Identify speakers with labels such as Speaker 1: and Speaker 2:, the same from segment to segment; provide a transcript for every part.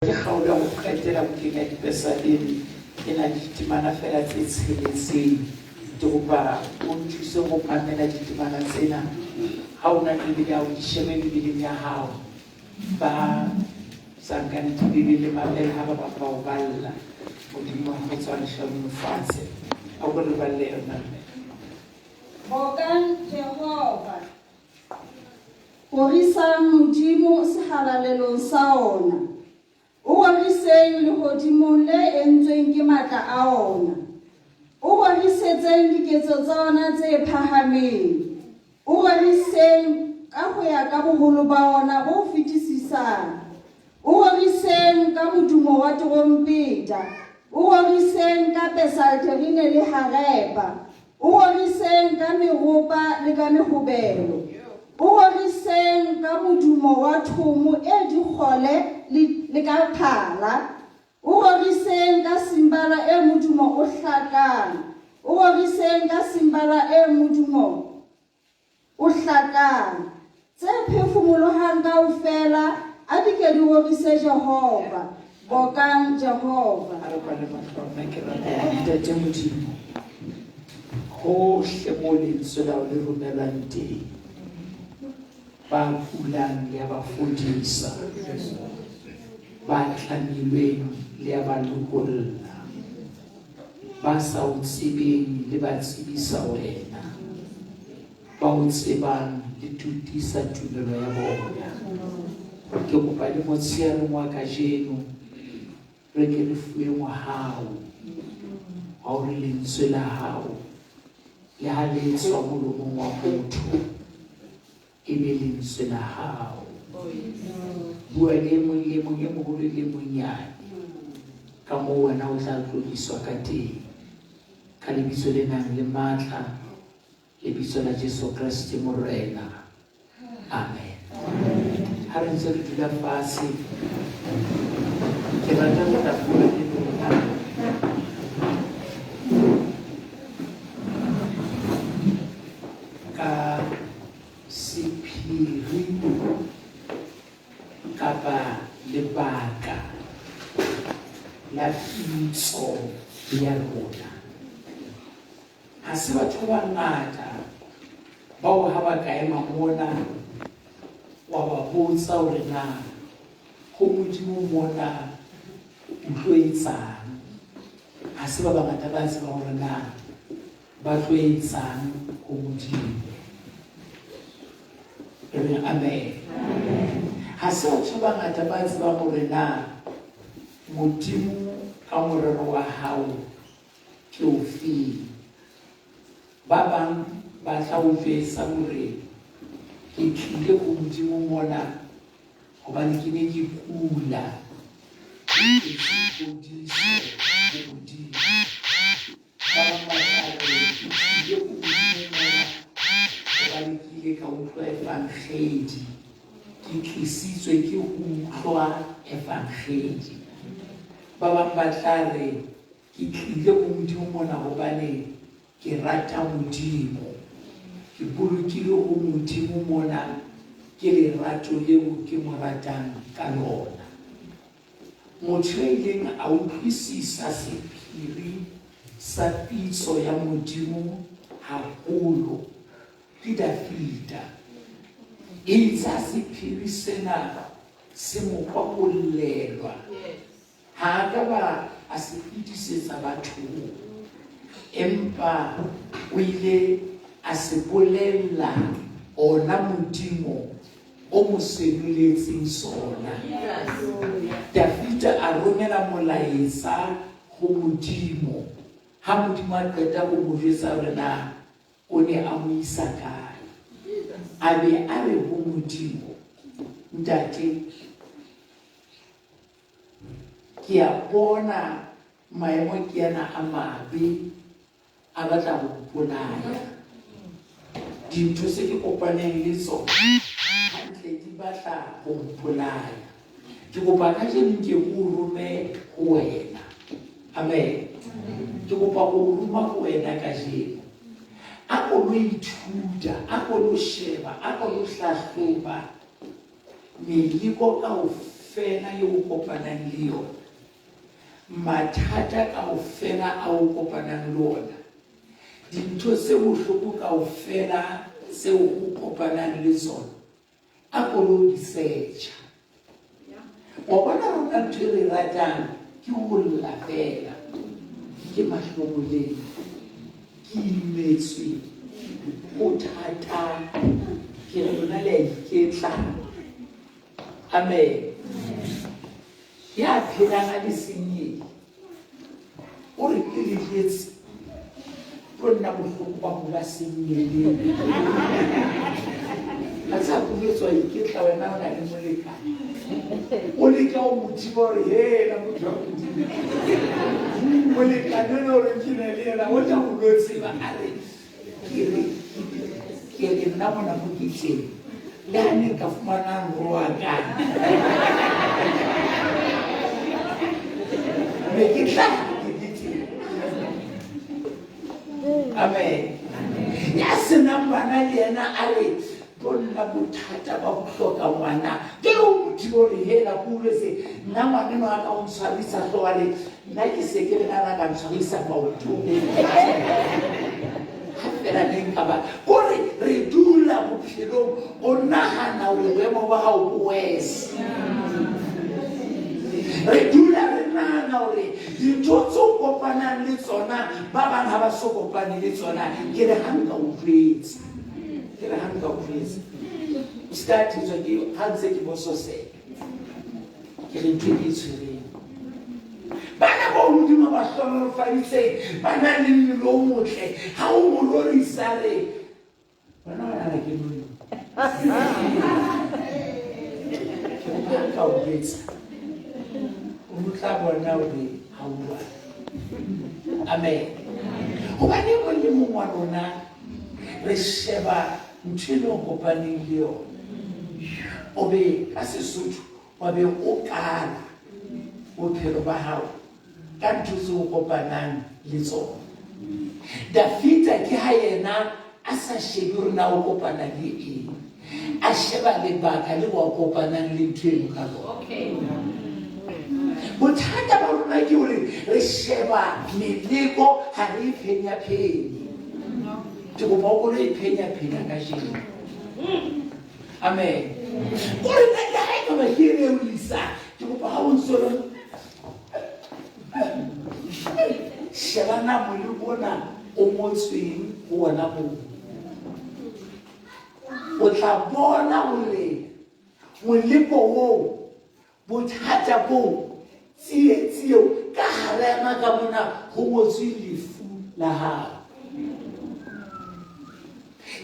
Speaker 1: Ke kgaolo ya ho qetela bukeng ya Dipesaleme. E na le ditemana feela tse tsheletseng. Ke kopa o nthuse ho mamela ditemana tsena. Ha o na le Bibele ya hao, di shebe Bibeleng ya hao. Ba sa nkang Dibibele, mamela ha ba bang ba o balla. Modimo a kgotso a le hlohonolofatse. A ko re balle yona mme.
Speaker 2: Bokang Jehova. Rorisang Modimo sehalalelong sa ona, o roriseng lehodimong le entsweng ke matla a ona. O rorisetseng diketso tsa ona tse phahameng, o roriseng ka ho ya ka boholo ba ona bo fetisisang. O roriseng ka modumo wa terompeta, o roriseng ka pesalterine le harepa, o roriseng ka meropa le ka mehobelo, o roriseng ka modumo wa thomo e dikgole le, le ka phala, o roriseng ka simbala e modumo o hlakang, o roriseng ka simbala e modumo o hlakang. Tse phefumolohang kaofela a di ke di rorise Jehova. Bokang Jehova.
Speaker 1: A re kwale mahlo a rona ke rapela. Ntate Modimo, hohle moo lentswe la le romelwang teng, ba kulang le a ba fodisa, ba tlamilweng le a ba lokolla, ba sa o tsebeng le ba tsebisa wena. Ba o tsebang le totisa tumelo ya bona. Ke kopa le motsheareng wa kajeno re ke re fuwe mohau wa hore lentswe la hao le ha le tswa molomong wa motho e be lentswe la hao. Bua le e mong le e mong, e moholo le e monyane, ka moo wena o tla tlotliswa ka teng. Ka lebitso le nang le matla, Lebitso la Jesu Kreste Morena. Amen. Ha re ntse re dula fatshe, ke rata ho tla bua le lona ka sephiri kapa lebaka la pitso ya rona. Ha se batho ba bangata bao ha ba ka ema mona wa ba botsa hore na ho Modimo mona o tlo etsang. Ha se ba bangata ba tsebang hore na ba tlo etsang ho Modimo. Re reng amen. Ha se batho ba bangata ba tsebang hore na Modimo ka morero wa hao ke ofeng. Ba bang ba tla o jwetsa hore ke tlile ho Modimo mona hobane ke ne ke kula. Ke tletse phodiso ho Modimo. Ba bang ba tla re ke tlile ho Modimo mona hobane ke ile ka utlwa evangedi. Ke tlisitswe ke ho utlwa evangedi. Ba bang ba tla re Ke tlile ho Modimo mona hobane ke rata Modimo. Ke bolokilwe ho Modimo mona ke lerato leo ke mo ratang ka lona. Motho ya ileng a utlwisisa sephiri sa pitso ya Modimo haholo ke Dafida. Eitse ha sephiri sena se mo kwakollelwa, Ha a ka ba a se fetisetsa bathong, empa o ile a se bolella ona Modimo o mo senoletseng sona. Dafida a romela molaetsa ho Modimo. Ha Modimo a qeta ho mo jwetsa hore na o ne a mo isa kae, a be a re ho Modimo, Ntate, Ke a bona maemo ke ana a mabe a batla ho mpolaya. Dintho tse ke kopaneng le tsona hantle di batla ho mpolaya. Ke kopa kajeno nke ke o rome ho wena. Amen. Ke kopa ho o roma ho wena kajeno. A ko lo ithuta, a ko lo sheba, a ko lo hlahloba meleko kaofela. kaofela eo o kopanang le yona, mathata kaofela a o kopanang le ona, dintho tse bohloko kaofela tseo o kopanang le tsona, a ko lo di search-a. Wa bona rona ntho e re e ratang ke ho lla fela, ke mahlomoleng, ke imetswe, ho thata, ke re lona le a iketla. Amen. Ya phelang a le senyele o re ke le jwetse tlo nna bohloko ba ho ba senyeleng. A tsa koletswa iketla wena o na le molekane. O leka ho mo thiba hore hela motho wa Modimo. Molekane o re ke na le yena o tla o lo tseba a re ke re ke re nna mona mo ke teng le ha ne nka fumana roakane ne ke tla ke ke teng. Amen. Ya senang bana le yena a re tlo nna bothata ba ho hloka ngwana. Ke le o mothiba hore hela ko utlwetse nna ngwaneno a ka o ntshwarisa hlooho nna ke se ke re nana ka ntshwarisa maoto. Ha fela ne nka ba kore re dula bophelong o nahana hore boemo ba hao bo worse. Re dula re nahana hore dintho tse o kopanang le tsona ba bang ha ba so kopane le tsona. Ke re ha nka o jwetsa, ke re ha nka o jwetsa, o se ka thetswa ke ha ntse ke bososela. Ke re ntho e ke e tshwereng. Bana bao Modimo a ba hlohonolofaditseng ba na le mmele o motle, ha o mo rorisa re wena o nahana ke nonne. Ke re ha nka o jwetsa, o no tla bona hore ha o jwalo. Amen. Hobane e mong le mong wa rona re sheba ntho e le o kopaneng le yona. O be ka Sesotho wa be o kala bophelo ba hao ka ntho tse o kopanang le tsona. Dafita ke ha yena a sa shebe hore na o kopana le eng, a sheba lebaka le wa kopanang le ntho eno ka lona. Bothata ba rona ke hore re sheba meleko ha re e phenya-phenye. Ke kopa o ko lo e phenya-phenya kajeno. Amen. Kore le ha e ka ba ke ene o lisa, ke kopa ha o ntso le sheba na moleko ona o ngotsweng ho ona moo. O tla bona hore moleko oo, bothata boo, tsietsi eo, ka hara yona ka mona ho ngotswe lefu la hao.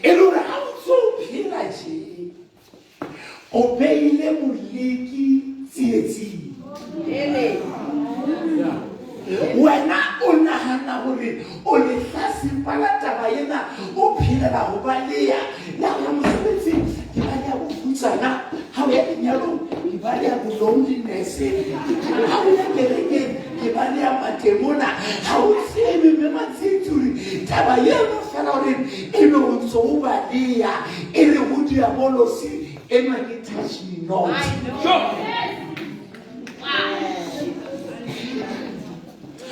Speaker 1: E le hore ha o ntso o phela tje, o beile moleki tsietsing. Wena o nahana hore o lehlasimpa la taba ena, o phelela ho baleha. Le ha o ya mosebetsing, ke baleha bofutsana. Ha o ya lenyalong, ke baleha bo-loneliness. Ha o ya kerekeng, ke baleha matemona. Ha o tsebe mme Matsietsi hore taba eno fela hore ebe o ntso o baleha, e re ho diabolosi, enwa ke touch me not.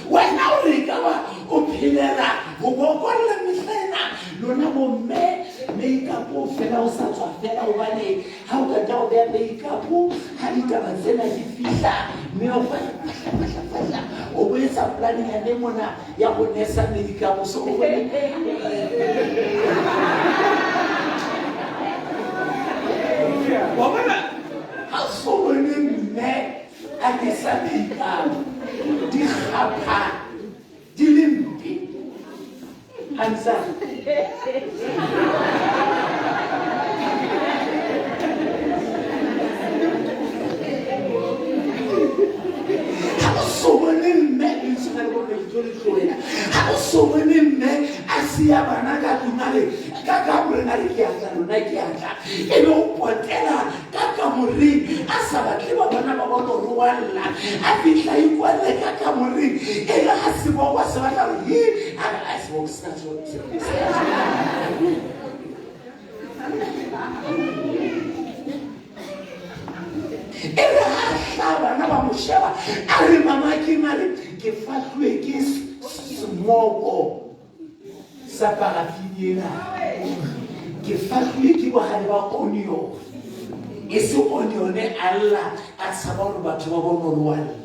Speaker 1: Wena o re ka ba o phelela ho bokolla mehla ena lona bomme makeup o fela o sa tswa fela hobane ha o qeta ho beha makeup ha ditaba tsena di fihla mme o fahla fahla fahla o bo etsa plan yane mona ya ho nesa makeup so o bone wa bona ha so bone mme a nesa makeup dikgapha di le mpe a ntsa ha o so bone mme lentswe le bone ke le tlohela ha o so bone mme a siya bana ka tlung a re ka kamoreng a re ke atla lona ke atla e be o potela ka kamoreng a sa batle ba bona ba bona gore wa lla a fitlha ikwalle ka kamoreng e re ga seboko se batla gore he a re a seboko se ka e re ga Bana ba mo sheba, a re, Mama, ke eng? A re, Ke fahluwe ke semoko sa parafini ena. Ke fahluwe ke bohale ba onion. E se onion a lla a tshaba hore batho ba bone hore wa lla.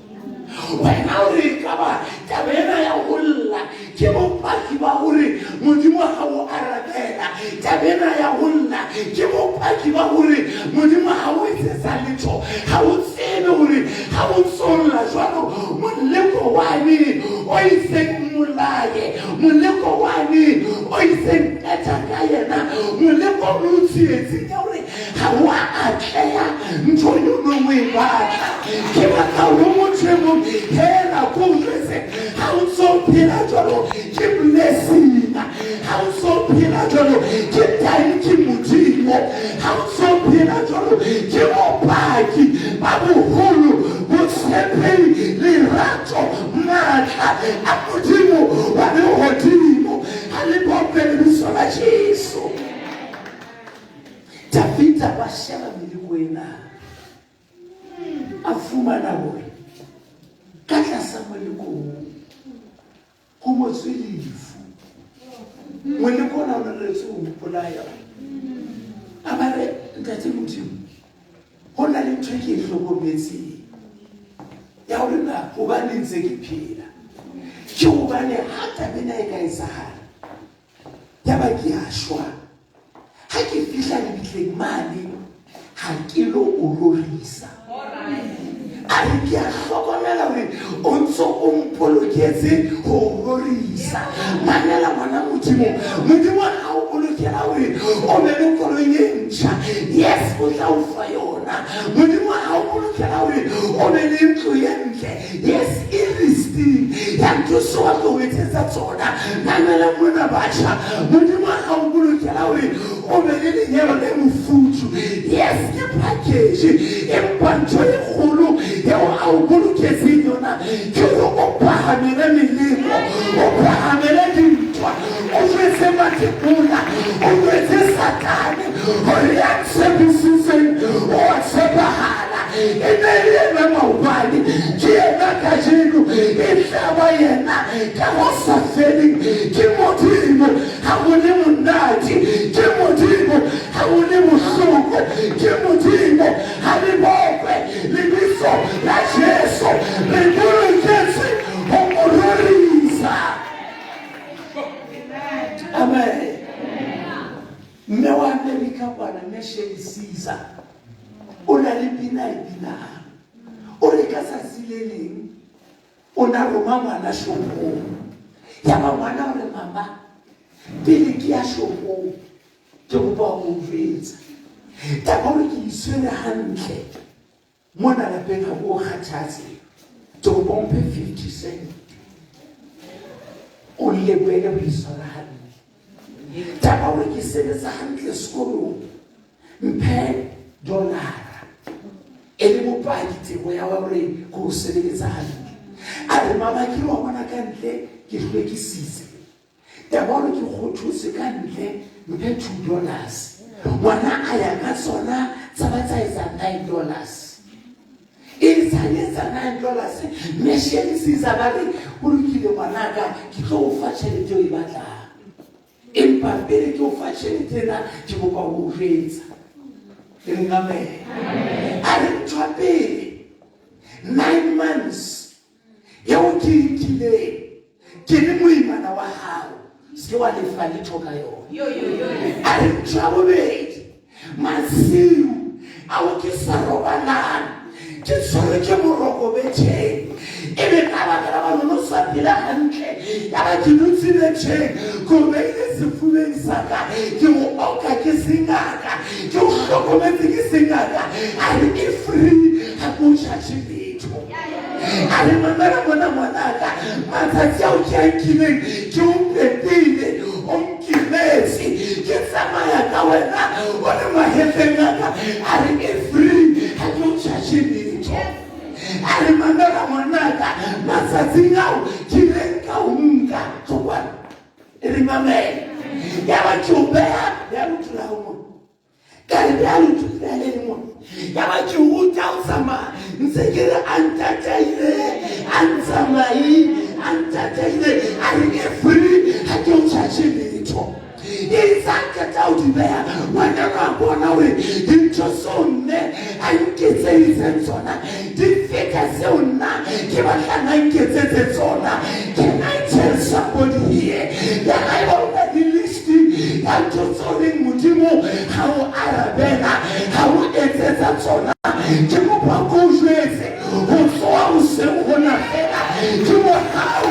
Speaker 1: Wena o re ekaba taba ena ya ho lla ke bopaki ba hore Modimo ha o arabela. Taba ena ya ho lla ke bopaki ba hore Modimo ha o etsetsa letho. Ha o tsebe hore ha o tsolla jwalo moleko wane o itseng mmolaye, moleko wane o itseng qeta ka yena, moleko o no tsietsing ya hore ga o a atleha nthong eo nong o e batla. Ke batla hore motho e mong hela ko o jwetse ha o ntso phela jwalo ke blessing, ha o ntso phela jwalo ke tanki Modimo, ha o ntso phela jwalo ke bopaki ba boholo, botshepehi, lerato, matla a Modimo wa lehodimo. Ha le bope lebitso la Jesu. Davida ba sheba meleko ena, a fumana hore ka tlasa moleko oo ho ngotswe lefu. Moleko ona o reretswe ho mpolaya. A ba re, Ntate Modimo, ho na le ntho e ke e hlokometseng ya hore na hobane ntse ke phela. Ke hobane ha taba ena e ka etsahala, yaba ke a shwa. Ha ke fihla lebitleng mane, ha ke lo o rorisa. A re ke a hlokomela hore o ntso o mpoloketse ho o rorisa. Mamela ngwana Modimo, Modimo ha o bolokela hore o be le koloi e ntjha, yes, o tla o fa yona. Modimo ha o bolokela hore o be le ntlo e ntle, yes, e listing ya ntho seo a tlo o etsetsa tsona. Mamela mona batjha, Modimo ha o bolokela hore o be le lenyalo le mofuthu, yes, ke package, empa ntho e kgolo eo a o boloketseng yona ke hore o phahamele meleko, o phahamele dintwa, o jwetse mathekula, o jwetse Satane hore ya tshepisitseng o a tshepahala. E ne e le yena maobane, ke yena kajeno, e tla ba yena ka ho sa feleng. Ke Modimo ha ho le monate, ke Modimo ha ho le bohloko, ke Modimo ha le bokwe lebitso la Jesu. Re boloketswe ho mo rorisa. Amen. Mme wa Amerika kwana, Mme Shirley Caesar, o na le pina e binang. O re ka tsatsi le leng o na roma ngwana shopong. Ya ba ngwana o re, Mama, pele ke ya shopong ke kopa ho o jwetsa taba hore ke itshwere hantle mona lapeng, ha ke o kgathatse. Ke kopa o mphe 50 cent o lebohele ho itshwara hantle. Taba hore ke sebetsa hantle sekolong, mphe dollara e le bopaki tebo ya hore ke o sebeletsa hantle. A re, Mama, ke wa bona ka ntle ke hlwekisitse, taba hore ke kgothotse ka ntle, mphe $2. Ngwana a ya ka tsona tsa ba tsa etsa $9. E sa etsa $9, mme Shirley Caesar ba re, ho lokile ngwanaka, ke tlo o fa tjhelete eo e batlang, empa pele ke o fa tjhelete ena ke kopa ho o jwetsa. E reng amen. A re ntho ya pele, 9 months eo ke e nkileng ke le moimana wa hao, se ke wa lefa letho ka yona. A re ntho ya bobedi, masiu ao ke sa robalang ke tshwerwe ke boroko betheng, e be ka baka la bano no sa phela hantle, ya ba ke dutse betheng, ke o beile sefubeng sa ka, ke o oka ke se ngaka, ke o hlokometse ke se ngaka. A re e free, ha ke o charge letho. A re mamela mona ngwanaka, matsatsi ao ke a nkileng ke o pepile, o nkimetse, ke tsamaya ka wena o le mahetleng a ka. A re e free, ha ke o charge letho. A re mamela ngwanaka, matsatsing ao ke ileng ka o nka, tlokwana e re mamela, ya ba ke o beha ya lotho la hao mona, ka re beha lotho la le le mona, ya ba ke o ruta ho tsamaya. Ntse ke re a ntataile, a ntsamaye, a ntataile, a re ke free, ha ke o charge letho. Itse a qeta ho di beha, ngwaneno a bona hore dintho tseo mme a nketseditseng tsona di feta tseo nna ke batlang a nketsetse tsona. Can I tell somebody here that haeba o na le list ya ntho tseo leng Modimo ha o arabela, ha o etsetsa tsona, ke kopa ke o jwetse ho tsoha hoseng hona fela ke mohau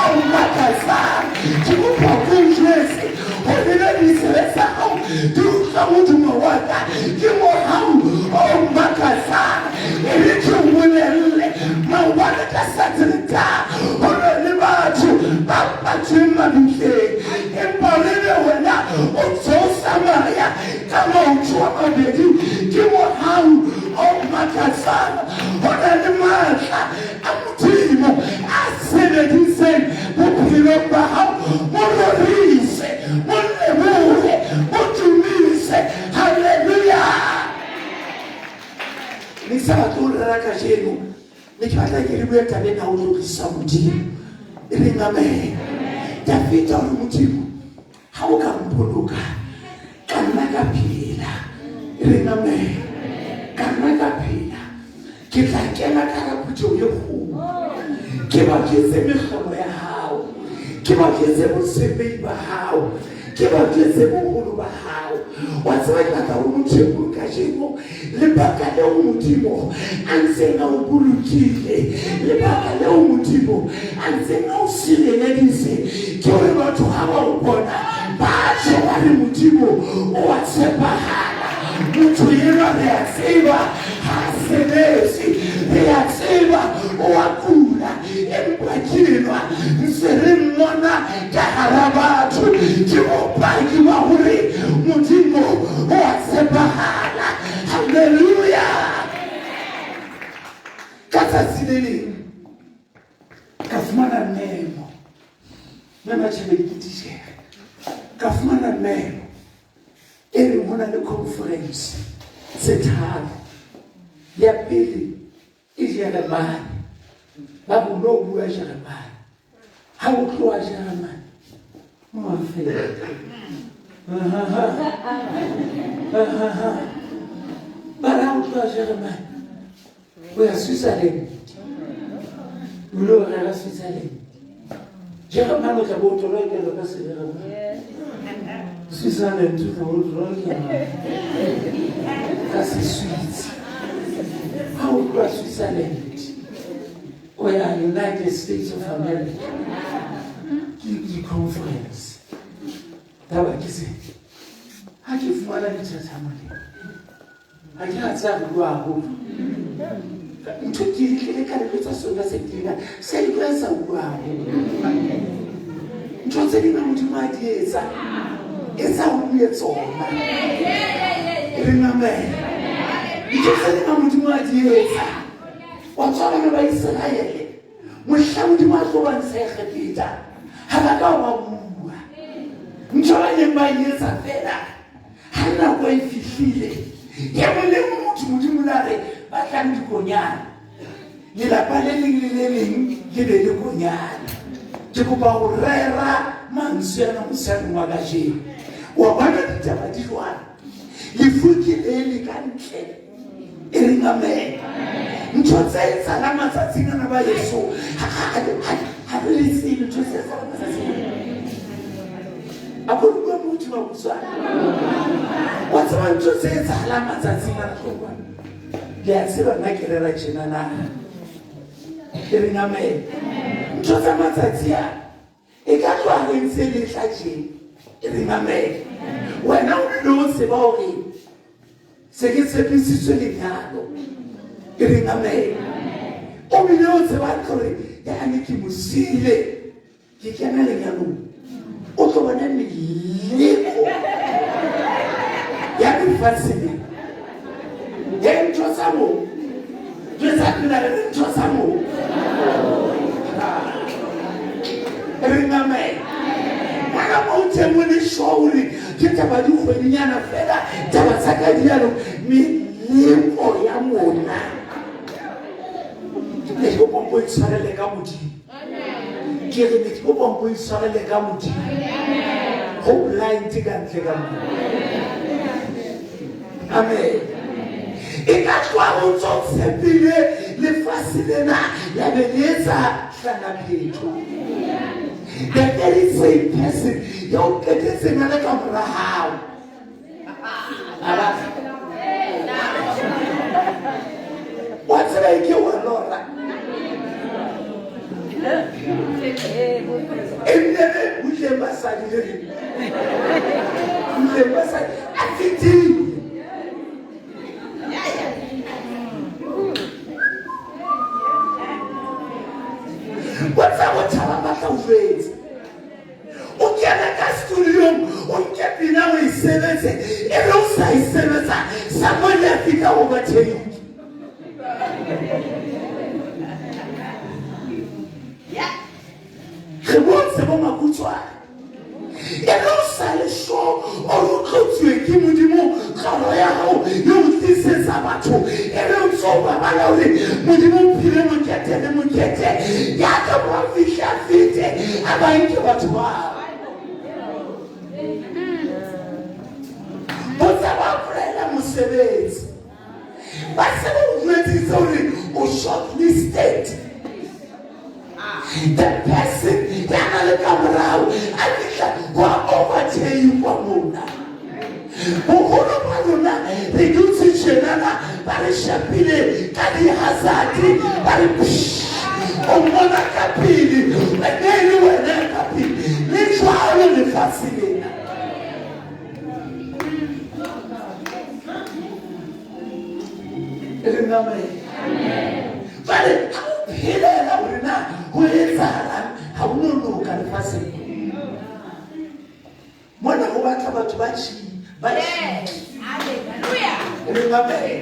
Speaker 1: o makatsang. Ke kopa ke o jwetse hore le ditsebe tsa hao di utlwa modumo wa ka, ke mohau o makatsang. E re ke o bolelle, maobane ka Sateretaha ho ne le batho ba patsweng mabitleng, empa re be wena o ntse o tsamaya ka maoto a mabedi, ke mohau o makatsang. Ho na le matla a Modimo a sebeditseng bophelong ba hao. Mo rorise, mo lebohe, mo tumise. Halleluja! Ne ke sa batle ho rera kajeno, ne ke batla ke re bue taba ena ho tlotlisa Modimo. E reng amen. Dafida o re, Modimo, Ha o ka mpoloka, ka nna ka phela. E reng amen. Ka nna ka phela. Ke tla kena ka hara phutheho e kgolo. Ke ba jwetse mehlolo ya hao. Ke ba jwetse botshepehi ba hao. Ke ba jwetse boholo ba hao. Wa tseba ke batla ho motho e mong kajeno. Lebaka leo Modimo a ntseng a o bolokile, lebaka leo Modimo a ntseng a o sireleditse ke hore batho ha ba o bona ba tjho ba re Modimo o a tshepahala. Motho enwa re a tseba ha a sebetse, re a tseba o a kula, empa ke enwa ntse re mmona ka hara batho. Ke bopaki ba hore Modimo o a tshepahala. Halleluja! Ka tsatsi le leng ka fumana memo, mme Matjhabedi ke titjhere, ka fumana memo e reng ho na le conference tse tharo. Ya pele e Jeremane, ba bo bua Jeremane. Ha o tloha Jeremane, mo Afrika. Ba re ha o tloha Jeremane o ya Switzerland, o ile o rera Switzerland. Jeremane o tla bo o tolokela ka Sejeremane, Switzerland o tla bo o tolokela ka Seswitsi. Ha o tloha Switzerland o ya United States of America, ke di-conference. Taba ke se, ha ke fumana lethathamo le, ha ke a tsaya bua haholo. Ntho ke le tlile ka le tsa sona se tlina se di tlo sa bua haholo. Ntho tse ding Modimo a di etsa, e sa o bue tsona. E reng amen. Ntho tse ding Modimo a di etsa, wa tswa bana ba Iseraele mohla Modimo a tlo ba ntsha Egepeta, ha ba ka ba bua. Ntho ba neng ba e etsa fela ha nako e fihlile, e mong le mong motho Modimo la re batlang dikonyana, lelapa le leng le le leng le be le konyana. Ke kopa ho rera mantswe ana mosadi wa kajeno. Wa bona ditaba di jwang? Lefu ke le le ka ntle. E reng amen. Ntho tse etsahalang matsatsing ana ba yeso, ha re le tsebe ntho tse etsahalang matsatsing ana. A ko bua motho wa botswana. Wa tseba ntho tse etsahalang matsatsing ana tlokwana. Le a tseba nna ke rera tjena na. E reng amen. Ntho tsa matsatsi a e ka tloha re ntse le tla tjena. E reng amen. Wena o bile o tseba hore se ke tshepisitswe lenyalo. E reng amen. O bile o tseba hore yane ke mo siile, ke kena lenyalong, o tlo bona meleko ya lefatshe lena. E ntho tsa moo, jwetsa nna re ntho tsa moo. E reng amen. Ngwana mo o teng o le sure hore ke taba dikgwedinyana fela, taba tsa ka di yalo, meleko ya mona. mpo itshwarele ka Modimo. Ke re ne ke kopa mpo itshwarele ka Modimo. Ho blind ka ntle ka mo. Amen. E ka tloha o ntso tshepile lefatshe lena la be le etsa hlanaphetho. The very same person ya o qetetseng a le ka mora hao. Wa tseba e ke wa lora. E nne be butleng basadi le re. Butleng basadi a fetile. Wa tseba bothaba ba tla o jwetsa. O kene ka studiong o nke pina o e sebetse e be o sa e sebetsa Samuel a fihla overtake. Re botse bo makutswane. E be o sa le sure o re o tlotsuwe ke Modimo tlolo ya hao e o tlisetsa batho e be o ntse o ba bala hore Modimo o mphile mokete le mokete ya ka mo fihle a fete a ba nke batho bao. Botsa ba applyela mosebetsi ba se ba o jwetsitse hore o shortlisted. The person ya na le ka morao a fihla wa overtake-wa mona. Boholo ba lona re dutse tjenana ba re shapile ka di-hazard ba re psh, o mmona ka pele e ne e le wena ka pele le jwalo lefatshe lena. E reng amen. Jwale ha o phelela hore na ho etsahalang ha o no loka lefatsheng. Mona ho batla batho ba ba E reng amen.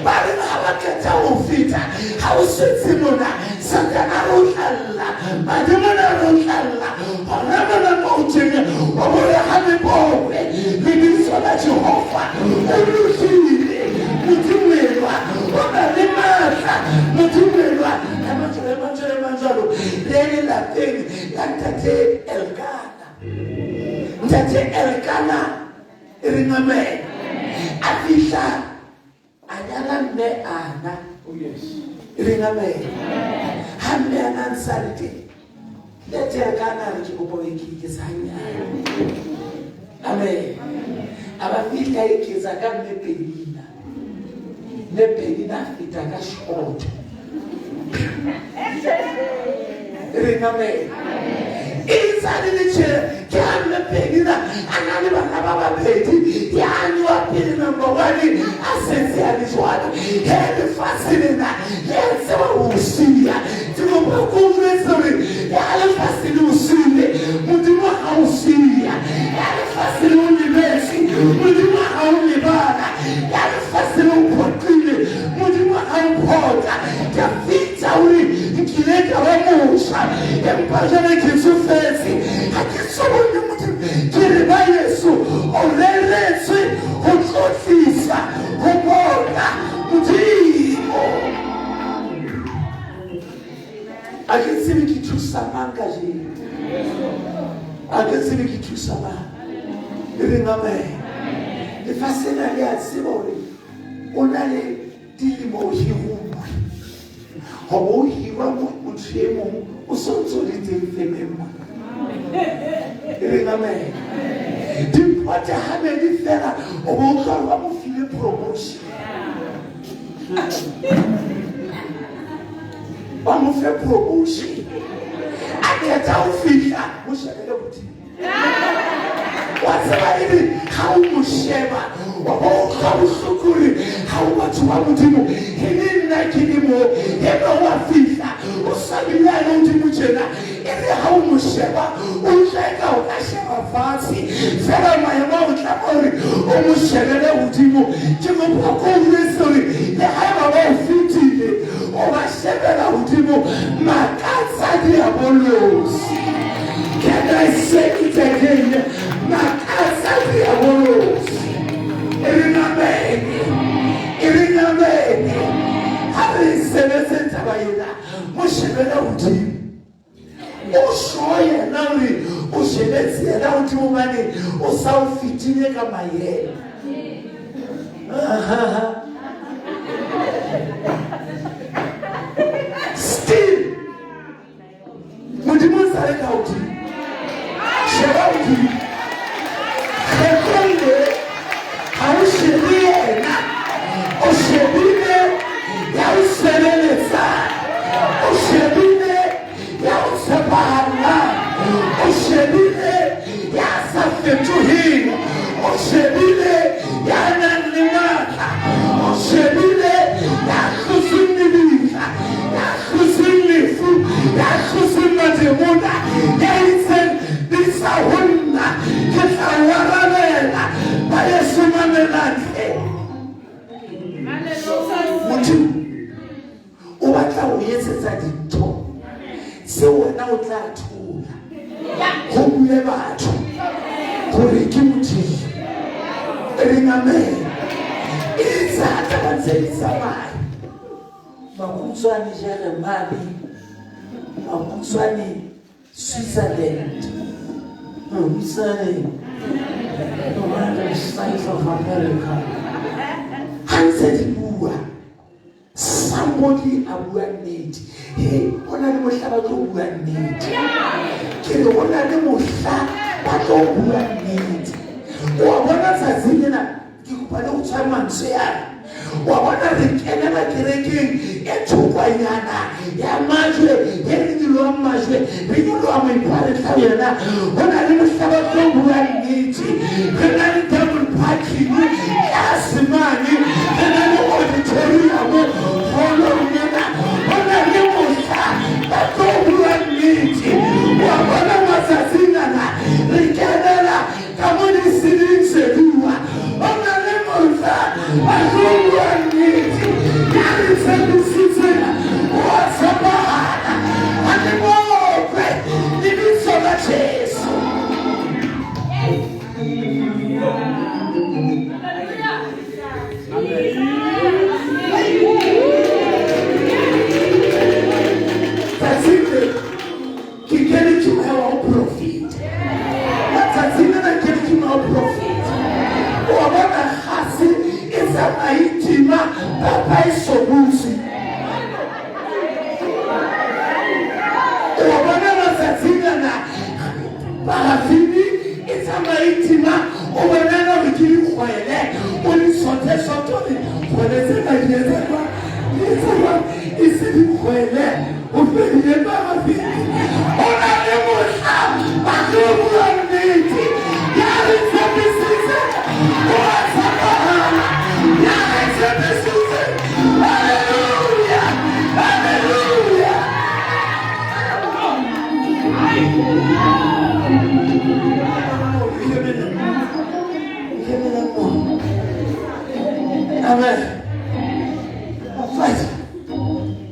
Speaker 1: Ba re ha ba qeta ho feta ha o setse mona Satana re o tlalla bademona re o tlalla hona mona mo o teng o bore ha le bokwe lebitso la Jehova o lokile Modimo elwa o na le matla Modimo elwa ya manjalo re le lapeng la ntate Elkana. Ntate Elkana e reng amen a fihla a nyala mme Ana.
Speaker 3: Oh yes.
Speaker 1: E reng amen. Ha mme Ana a ntse a le teng ntate Elkana a re ke kopa o ikeketsa hanyane. Amen. A ba fihla a eketsa ka mme Penina. Mme Penina a feta ka short. E reng amen. E ntse a le le tjhe ke ha mme Penina a na le bana ba babedi yane wa pele number one a setse a le jwalo. He lefatshe lena le a tseba ho o siya. Ke kopa ko o jwetse hore ya lefatshe le o siile Modimo ha o siya. Ya lefatshe le o lebetse Modimo ha o lebala. Ya lefatshe le o phoqile Modimo ha o phoqa. Dafita o re nkile ka ba motjha empa jwale ke tsofetse ha ke so bone Modimo. Ke re ba Yesu o reretswe ho tlotlisa ho bona Modimo. A ke tsebe ke thusa mang kajeno. A ke tsebe ke thusa mang. E reng amen. Lefatshe lena le a tseba hore o na le dilemo o hiruwe. Hoba o hirwa motho e mong o so ntse o le teng femeng mona. E reng amen. Dipote habedi fela o bo utlwa hore ba mo file promotion. Ba mo fe promotion. A qeta ho fihla mo shebele hodimo. Wa tseba ebe ha o mo sheba wa ba utlwa bohloko hore ha o batho ba Modimo e le nna ke le mo ebe wa fihla o sa bile a le hodimo tjena e re ha o mo sheba o utlwa eka o ka sheba fatshe fela maemo a o tlama hore o mo shebele hodimo. Ke kopa ko o jwetse hore le haeba ba o fetile o ba shebela hodimo makatsa diabolosi. Can I say it again? Makatsa diabolosi. E reng amen. E reng amen. Ha re sebetse taba ena. Mo Shebela hodimo. O sure yena hore o shebetse yena hodimo hobane o sa o fetile ka maemo. Still Modimo o sa le ka hodimo. Sheba hodimo. Kgetlong le ha o shebe yena, o shebile ya o sebeletsang, o shebile ya o tshepahallang, o shebile ya sa fetoheng, o shebile ya nang le matla, o shebile ya hlotseng lebitla, ya hlotseng lefu, ya hlotseng mademona, ya itseng, Bitsa ho nna, ke tla o arabela. Ba yeso mamelang hle. Modimo o batla ho etsetsa dintho tseo wena o tla thola ho bue batho hore ke Modimo. E reng amen. E tsa taba tse di tsamaya. Makhutshwane Jeremane, makhutshwane Switzerland, makhutshwane United States of America. Ha ntse di bua, somebody a bua nnete. He, ho na le mohla ba tlo bua nnete. Ke re ho na le mohla ba tlo bua nnete. Wa bona tsatsing lena Ke kopa le go tshware mantswe ana. Wa bona re kenela kerekeng e thokwanyana ya majwe e re nyoloang majwe re nyoloa moipa re tla yona go na le mohla ba tlo bua nnete re na le double parking tlase mane re na le auditorium holong mona go na le mohla ba tlo bua nnete wa bona matsatsing ana re kenela Ka mo di seding seduwa, o na le mohla a tlo bua nnete. Ya re tshepisitseng o a tshepahala. Ha le bokwe lebitso la Jesu. Tsatsing le Ke kene ke moya wa ho profeta. Matsatsing ana ke ke moya wa profeta. Wa bona gase e tsamaye tima papa e sobutse. Wa bona matsatsing ana parafini e tsamaye tima o bona na hore ke dikgwele o di sothe sotho dikgwele tsena di etsa jwang di etsa jwang e se dikgwele O fedile parafini. Ho na le mohla ba tlo bua nnete. Ya re tshepisitse o a tshepahala. Ya re tshepisitse. Hallelujah. Hallelujah. Amen. Batswadi.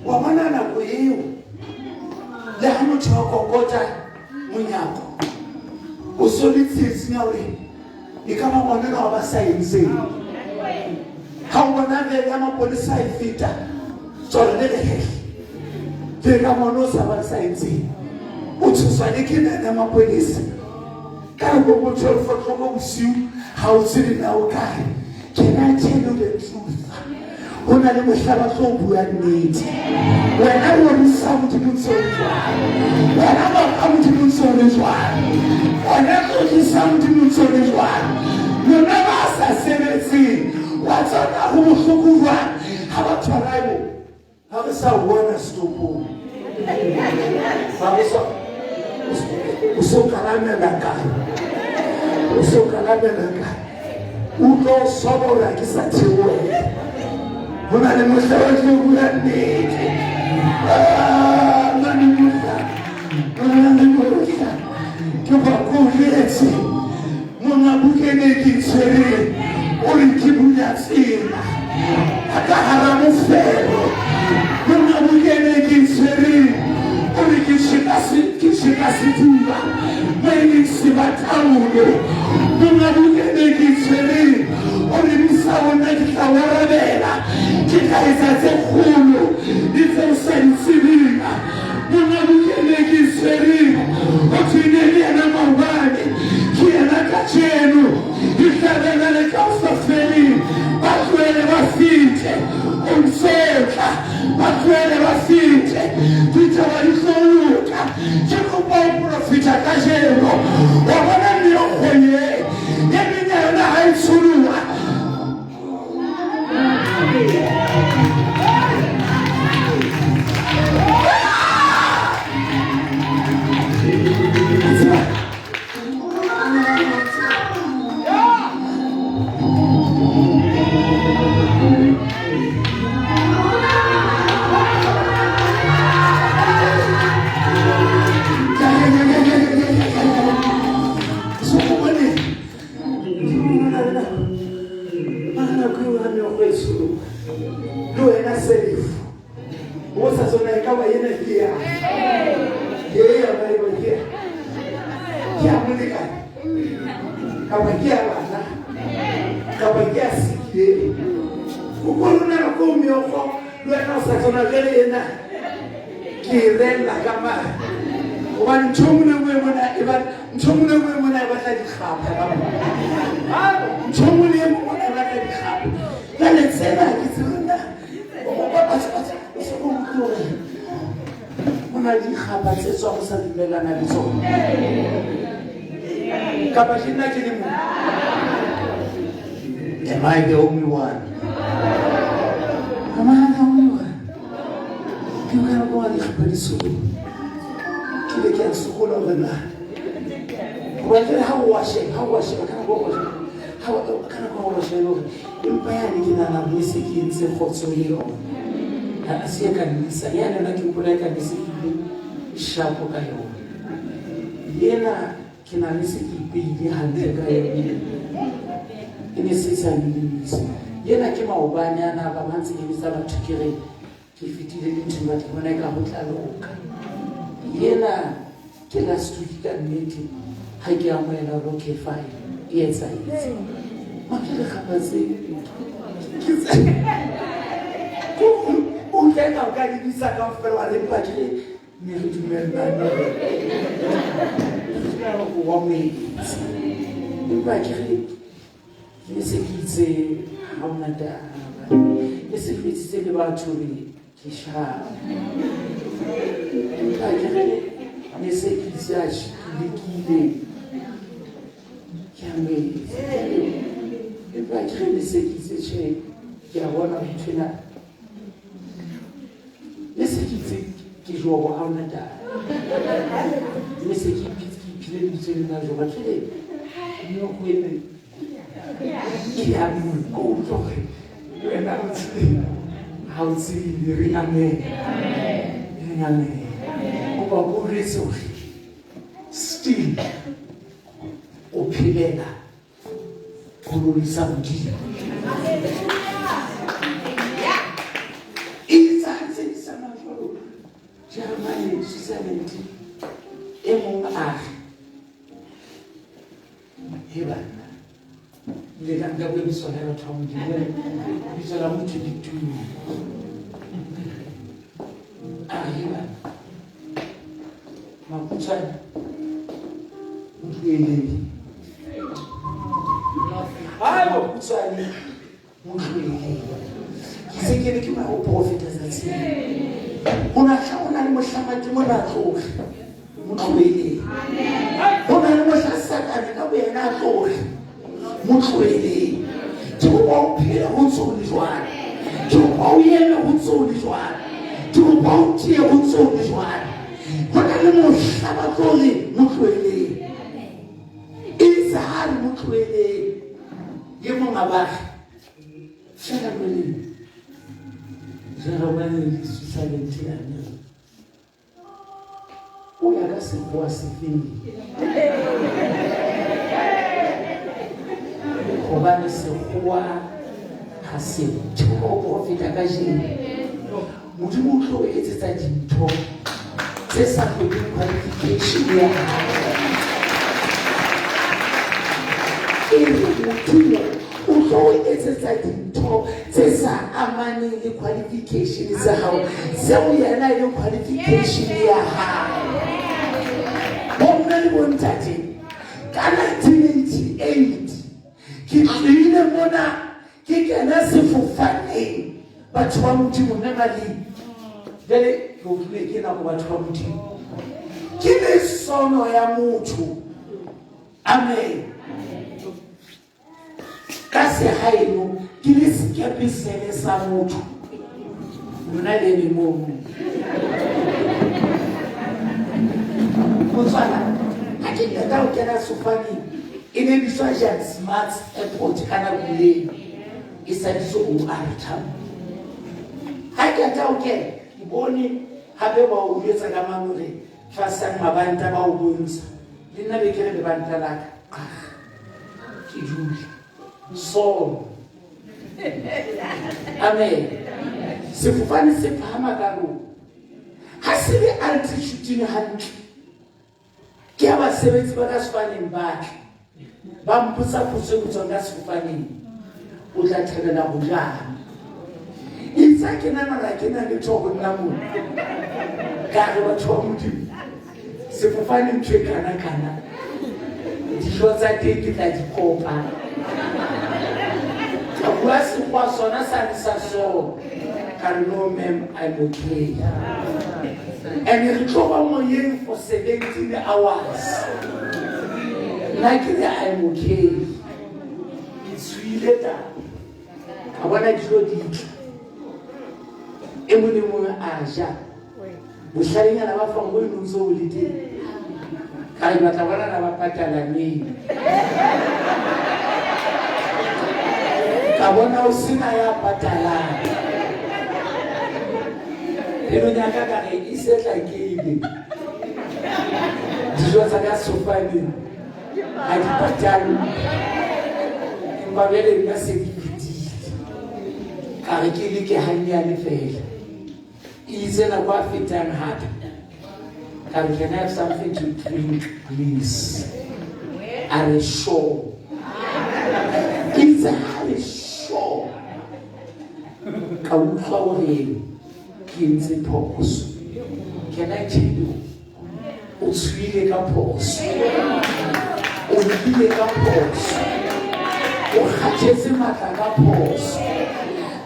Speaker 1: Wa bona nako eo le ha motho a kokota monyako o so le tsietsing ya hore e ka ba ngwana wa ba sa entseng ha o bona vele ya mapolesa e feta tswalo le lehehle le ka ngwana o sa ba sa entseng o tshoswa le ke nene ya mapolesa ka re bo 12 o'clock bosiu ha o tsebe na o kae. Can I tell you the truth? Ho na le mohla ba tlo bua nnete. Wena rorisa Modimo ntse o le jwalo. Wena baka Modimo ntse o le jwalo. Wena tlotlisa Modimo ntse o le jwalo. Lona ba sa sebetseng, wa tsona ho bohloko jwang ha batho ba re ha re sa bona setopong. Ha re sa o so kalamela kae? O so kalamela kae? O tlo sobora ke sa theohele. Ho na le mohla wa tlo bua nnete. Ah, na le mohla. Ho na le mohla. Ke ba koletse. Monga buka e ke tshwereng o re ke bula tsela a ka hara mofero. Monga buka e ke tshwereng o re ke tjheka sediba mo e leng sebataolo. Monga buka e ke tshwereng o re bisa ho nna ke tla o arabela, ke tla etsa tse kgolo le tse o sa di tsebeng. Bona jwale ena ke e rella ka mane gobane ntho e nngwe le nngwe mona e ba ntho e nngwe le nngwe mona e batla dikgapha ka mona ntho e nngwe le e nngwe mona e batla dikgapha jale tsena ke tsena o se o utlwe hore go na le dikgapha tse tswa go sa dumelana le tsone kapa ke nna ke le mong. Am I the only one? Am I the only one? Ke o kana kwa dikgapha di sokola ke ile ke a sokola gore na gobane jale ha o wa sheba ha o wa sheba ka nako o ha ka nako o wa sheba hore empa yane ke nahana hore ne se ke entse kgotso le yona ha se ya ka nnisa yane yona ke hopola e ka ne se ke ile shapo ka yona ena ke na le se ke ipeile hantle ka yone e ne se sa nlise ena ke maobane ana ba ba ntse ke bitsa batho ke re ke fetile dinthong batho ke bona e ka go tla loka ena ke last week ka nnete ga ke amoela gore okay fine e etsahetse make le kgapatse ke tse o utlwa o ka di bitsa kaofela wa re empa ke ne re dumellane gore wa moetsi empa ke re ke ne se ke itse ga ona taba ne se fetsitse le batho re ke sharp empa ke re ne se ke itse a ke lekile ke a moetsi empa ke re ne se ke itse tjhe ke a bona ntho ena ne se ke itse ke jobo ga ona taba ne se ke iphile lebitso le na joba ke re mme go ene ke a ko utlwa gore wena o tsebe ga o tsebe re amen re amen kopa ko jwetse gore still o phelela go rorisa Modimo. E tsa ntse di tsamaya jwalo Jeremane, Switzerland, e mong a re he banna le ka nka bue lebitso la batho ba Modimo jwale lebitso la motho le tumo a re he banna Makhutshwane mo tloheleng hayi makhutshwane mo tloheleng ke se ke re ke ba o profeta tsatsing go na tla go na le mohla madimo a tloge mo tloheleng go na le mohla satane ka boyena a tloge mo tloheleng ke kopa o phele go ntse o le jwalo ke kopa o eme go ntse o le jwalo ke kopa o tie go ntse o le jwalo go na le mohla ba tlo re mo tloheleng e itse ha re mo tloheleng ye mong a ba re fela jwale Jeremane le Switzerland yane o ya ka sekgowa sefeng gobane sekgowa ga se ke go profeta ka jeno Modimo o tlo o etsetsa dintho tse sa hlokeng qualification ya hao. E re Modimo o tlo o etsetsa dintho tse sa amaneng le qualification tsa hao, tseo yena e leng qualification ya hao. Bomme le bontate, ka 1988 ke tlohile mona Ke kena sefofaneng, batho ba Modimo, mme Marie. Jwale ke utlwile ke nako batho ba Modimo. Ke le sono ya motho. Amen. Ka sehaeno ke le sekepe sele sa motho. Lona le eme mono. Motswala, ha ke qeta ho kena sefofaneng, e ne bitswa Jan Smuts Airport ka nako eo, e sa bitswe OR Tambo. Ha ke qeta ho kena, ke bone hape ba o jwetsa ka mane hore fasang mabanta ba o bontsha. Le nna be ke re lebanta la ka, qah, ke dule. Sono. Amen. Sefofane se phahama ka rona. Ha se le altitude hantle. Ke ha basebetsi ba ka sefofaneng ba tla. Ba mpotsa potso e botswang ka sefofaneng. O tla thabela ho jang? Itse ha ke nahana hore ha ke na letho ho nna mona. Ka re batho ba Modimo, sefofane ntho e kana kana. Dijo tsa teng ke tla di kopa. Ka bua sekgowa sona sane sa so. Ka re no ma'am, I'm okay. And re tlo ba moyeng for 17 hours. Nna ke re I'm okay. Ke tshohile taba. Ka bona dijo di tla. E mong le mong a ja. Bohlalenyana ba fang bo e ntse o le teng. Ka re batla bona na ba patala neng. Ka bona o sena ya patalang. Pelong ya ka ka re e se tla ke ebe. Dijo tsa ka sefofaneng ha di patalwe. Empa jwale nna se ke fetile. Ka re ke leke hannyane fela. Itse nako a fetang hape. Ka re can I have something to drink please? A re sure. Itse ha re sure. Ka utlwa hore ke entse phoso. Can I tell you? O tswile ka phoso. O lekile ka phoso. O kgathetse matla ka phoso.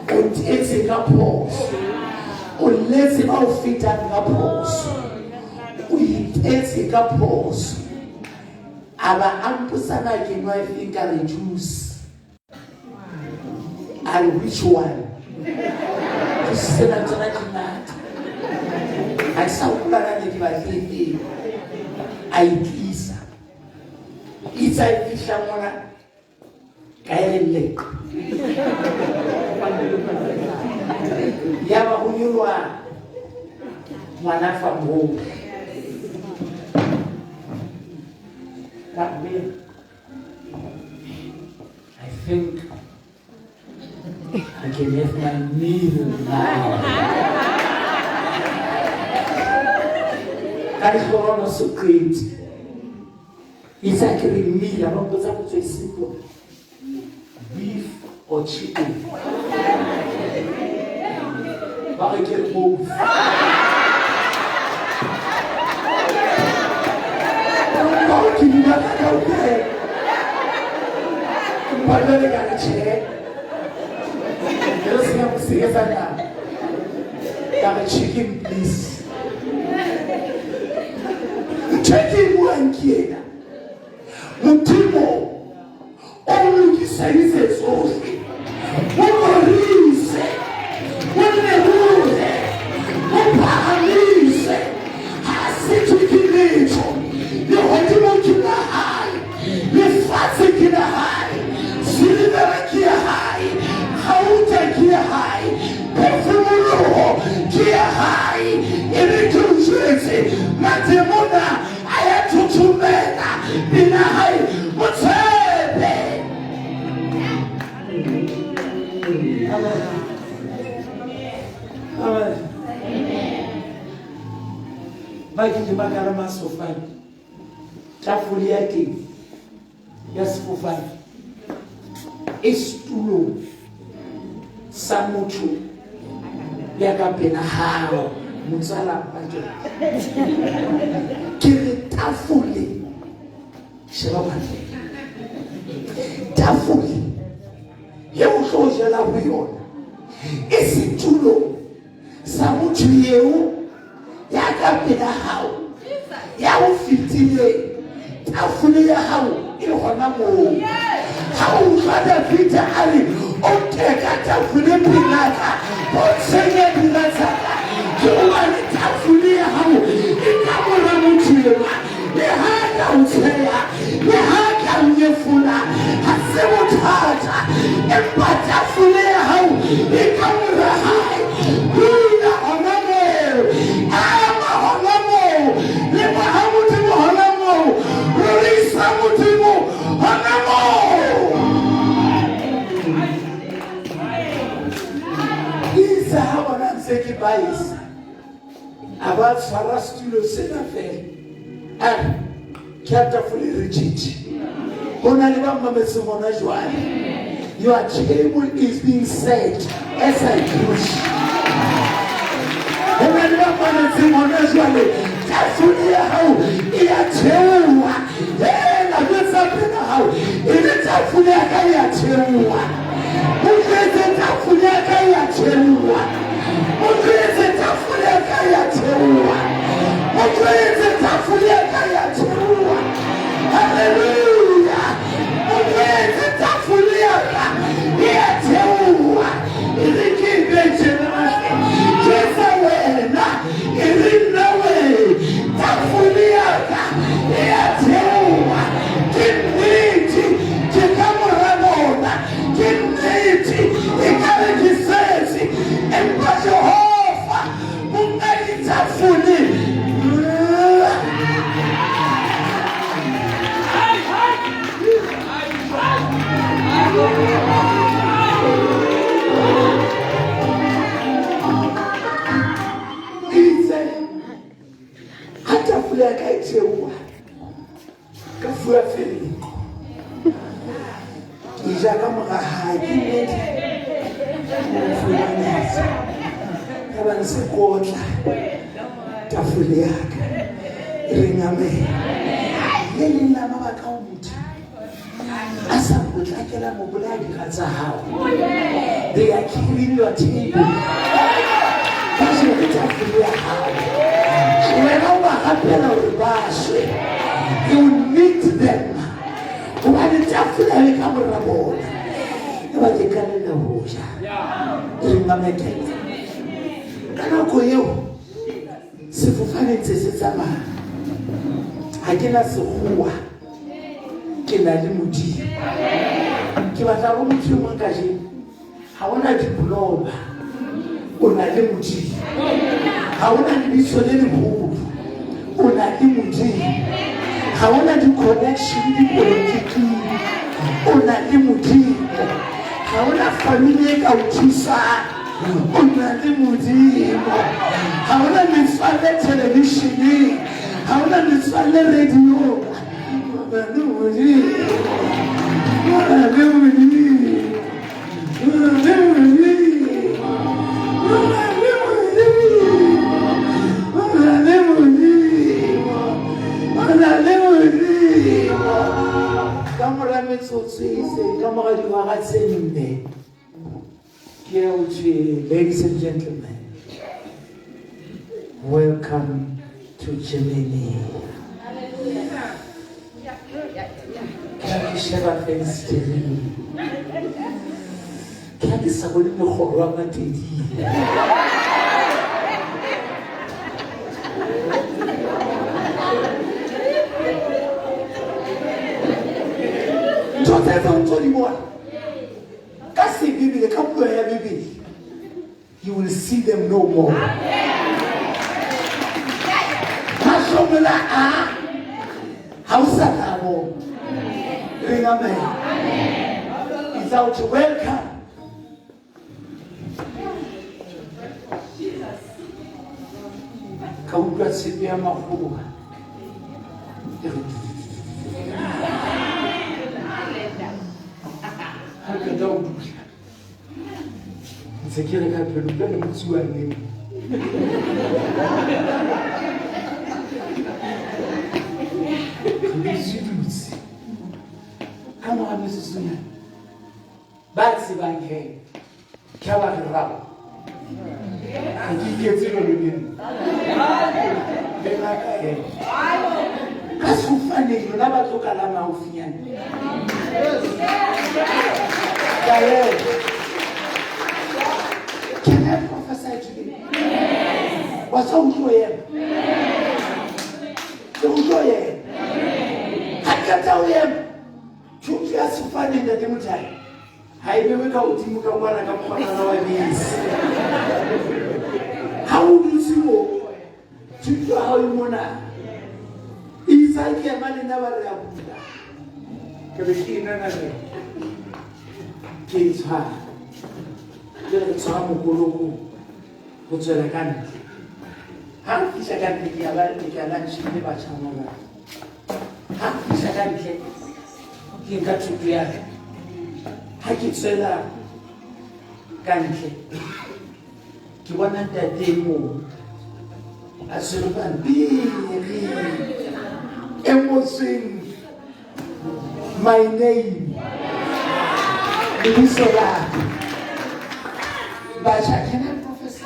Speaker 1: O tetse ka phoso. O letse ba o fetang ka phoso. O itetse ka phoso. A ba a mpotsa na ke nwa efeng ka re juice. A re which one? Juice tsena tsona di ngata. Ha ke sa hopola na ne ke batle efeng. A e tlisa. Itse a e fihla mona ka e re leqe. Yaba ho nyoloha ngwana fa moo. Ka I think I can have my meal now. Ka lehlohonolo se qete. Itse ha ke re meal, ba mpotsa potso e simple. Beef or chicken? Ba re ke re both. Ba re ke di batla kaofela. Empa jwale ka re tjhe. Ke re senya mo senyetsa nako. Ka re chicken please. Ntho e ke e buang ke ena. Modimo o lokiseditse tsohle. Mo rorise, mo lebohe, mo phahamise. Ha se thwe ke letho. Lehodimo ke la hae, lefatshe ke la hae, silivera ke ya hae, kgauta ke ya hae, phefumoloho ke ya hae. E re ke o jwetse, mademona a ya thothomela pela hae. Mo tshepe. Amen. Amen. Ba kile ba kalama sefofane, tafole ya teng ya sefofane e setulong sa motho ya ka pela hao motswala mpakela ke re tafole sheba bana tafole ye o tlo jela ho yona e setulong sa motho eo ya ka pela hao ya o fetileng tafole ya hao e hona moo ha o utlwa Davida a re o teka tafole pelaka o tshenya dira tsaka ke hobane tafole ya hao e ka mora motho enwa le ha ka o tsheya le ha ka o nyefola ha se bothata empa tafole ya hao e ka mora hae dula hona moo ema hona moo leboha Modimo hona moo rorisa Modimo hona moo itse ha bona ntse ke baisa a ba tshwara setulo sena fela a re ke a tafole rigid ho na le ba mametseng hona jwale. Your table is being set as I preach. Ho na le ba mametseng hona jwale, tafole ya hao e a theoha. Hela, jwetsa pela hao, e re tafole ya ka e a theoha. Mo jwetse tafole ya ka e a theoha. Mo jwetse tafole ya ka e a theoha. Mo jwetse tafole ya ka e a theoha. Hallelujah. Mo jwetse tafole ya ka e a theoha. E re ke e be tjena hle. Jwetsa wena, e re nna we, tafole ya ka e a theoha. Ke nnete, ke ka mora bona. Ke nnete, ekare ke setse, empa Jehova monga ditafole. Itse ha tafole ya ka e theoha, ka fuwa fereko. Ke ja ka mora hae, ke nnete. Ke mo fumanetse. Ya ba ntse kotla tafole ya ka. E reng amen. Le leng la mabaka ao Modimo a sa potlakela mo bolaya dira tsa hao. They are killing your table. Ba jere tafole ya hao. Wena o ba rapela hore ba shwe. You need them. Hobane tafole e ka mora bona. E ba ke qalella ho ja. E reng amen. Ka nako eo sefofane ntse se tsamaya. Ha ke na sekgowa. Ke na le Modimo. Ke batla ho motho e mong kajeno. Ha hona diploma, o na le Modimo. Ha hona lebitso le leholo, o na le Modimo. Ha hona di-connection dipolotiking, o na le Modimo. Ha hona family e ka o thusang, o na le Modimo. Ha hona metswalle televisheneng, ha hona metswalle radiong, o na le Modimo. O na le Modimo. O na le Modimo. O na le Modimo. O na le Modimo. O na le Modimo. Ka mora metsotso e itseng, ka mora dihora tse nne, ke ya ho thwe, ladies and gentlemen, welcome to Germany. Ke ha ke sheba fensetereng, ke ha ke sa bone mekgoro wa Matedile. Ntho tse tse o ntso di bona ka sebibele, ka puo ya Bibele, you will see them no more. Mahlomola a ha o sa tla bona. Ring amen. It's out to welcome. Ka utlwa tshepe ya makgowa. E re ha qeta ho dula ntse ke re ka pelo ka le motsuaneng. Re dutse dutse ka mora metsotsonyana ba tsebang he ke ha ba re rao ha ke iketse jalo le nna le ngaka he ka sefofaneng lona ba tlo kalama haufinyane ka ema. Can I prophesy today? Wa sa utlwe ema. Ke utlwe ema. Ha qeta ho ema, thuto ya sefofane ntate Mothae ha e bewe ka hodimo ka kwana ka mokgwanana wa bese. Ha o dutse moo, thuto ya hao e mona. Itse ha ke ema le nna ba re a bula. Ke be ke inanamela. Ke e tshwara. Ke re ke tshwara mokoloko ho tswela ka ntle. Ha re fihla ka ntle ke ya ba ke ya lunch le batjha mona. Ha re fihla ka ntle ke nka thuto ya ka. Ha ke tswela ka ntle ke bona ntate e mong a tshwere pampiri e ngotsweng my name, lebitso la ka. Batjha, can I prophesy?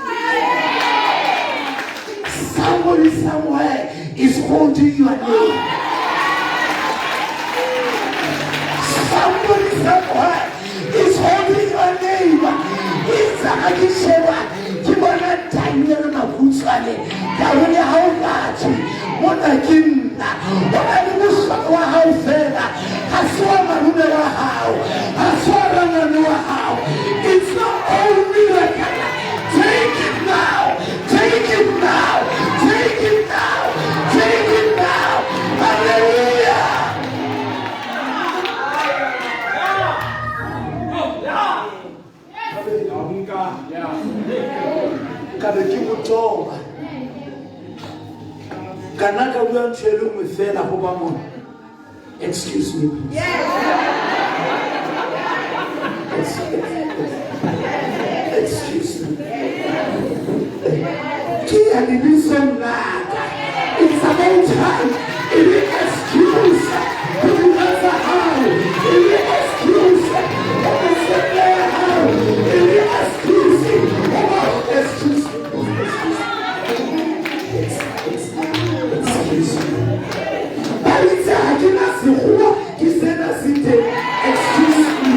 Speaker 1: Somebody somewhere is holding your name. Somebody somewhere is holding your name. Itse ha ke sheba ke bona Daniel Makhutshwane ka ho le ha o batle mona ke nna. O na le mohlolo wa hao fela, ha se wa malome wa hao, ha se wa rangwane wa hao. It's your own miracle. Take it now. Take it now. Take it now. Take it now. Hallelujah. Ka be ke motoba ka nna ka bua ntho e le nngwe fela go ba mona. Excuse me, please. Excuse me. Ke ya lebitsong la ka. It's about time. E le excuse ho dira tsa hao. E le excuse ho mesebetsi ya hao. E le excuse ho ba. Excuse me. Excuse me. Ba itse ha ke na sekgowa ke sena se teng. Excuse me.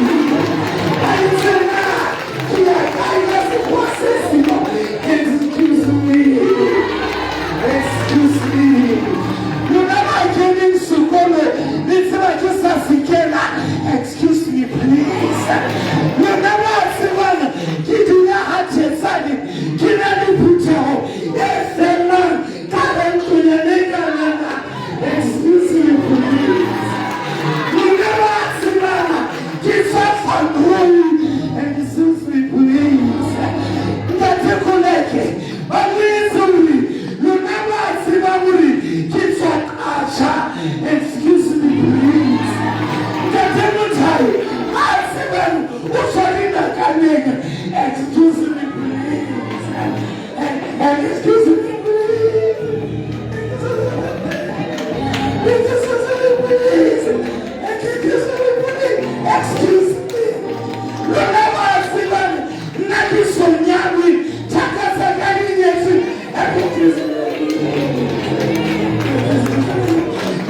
Speaker 1: Ba itse na ke ya kae ka sekgowa se seno. Excuse me. Excuse me. Lona ba keneng sekolo le tseba ke sa se kena. Excuse me, please. Lona ba tsebang ke dula ha Thetsane ke na le phutheho e fellang ka re ntlonyane e kanana. Excuse me, please. Lona ba tsebang ke tswa Van. Excuse me, please. Ntate Koleke ba boletse hore lona ba tsebang hore ke tswa Qacha. Excuse me, please. Ntate Mothai a tsebang o tswa dinakaneng. Excuse me, please. And excuse me, please. Excuse me, please. Excuse me, please. Excuse me. Lona ba tsebang nna ke so nyalwe thaka tsa ka di nyetswe. Excuse me.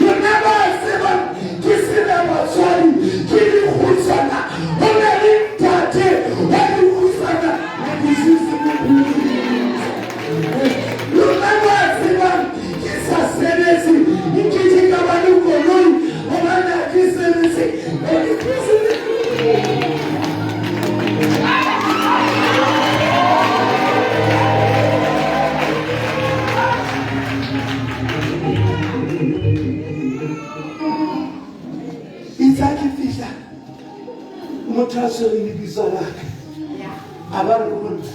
Speaker 1: Lona ba tsebang ke sena batswadi ke dikgutsana ho na le ntate wa dikgutsana. Excuse me, please. Lona ba tsebang ke sa sebetse nkeke ka ba le koloi hobane ha ke sebetse. Excuse me, please. Itse ha ke fihla motho a tshwereng lebitso la ka a ba re ho nna